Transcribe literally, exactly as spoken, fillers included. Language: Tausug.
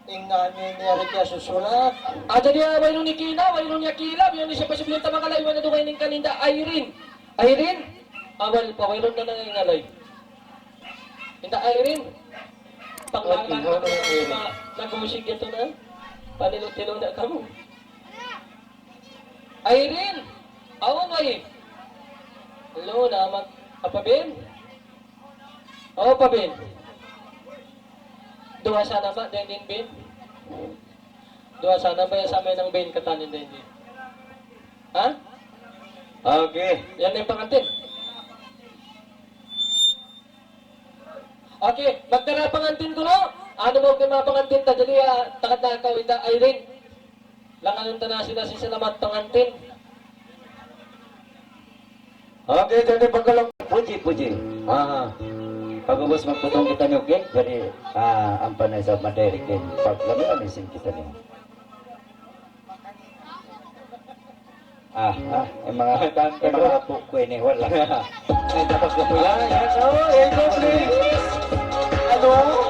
Inga niya, niya rin kiyasusulat. Ah, jadi, ah, wayruun ni Kina, wayruun niya Kila, biya' ni siya pa subli ta makalayu na dugaing in kan Inda Irene. Irene? Awal pa, wayruun na nangingalay. Inda Irene? Okay, wayruun na nangingalay. Pagmamahal na, nag-usig ito na. Panilu-tilu na kamu. Irene? Awn way. Hello, naman. Apa, Ben? O, pa, Ben. Duwa sana ba, Dendin, Ben? Duwa sana ba ya sa may nang Ben katan in Dendin? Ha? Okay. Yan na in pangantin. Okay, magkara pangantin kunu'. Unu ba in manga pangantin ta? Jadi, ah, takat na kaw, Inda Irene. Langan ta na sila sin salamat pangantin. Okay, jadi pagkalang puji-puji. Ah, pag'ubus magputong kitaniyu, okay? Jadi, ah, ampa na isab madirect in paglamunan sin kitaniyu. Ah, ah, in manga, in manga apu' ku ini, wala'. Ay, tapos na po yan. Ah, yan. So, ito, please. Ano?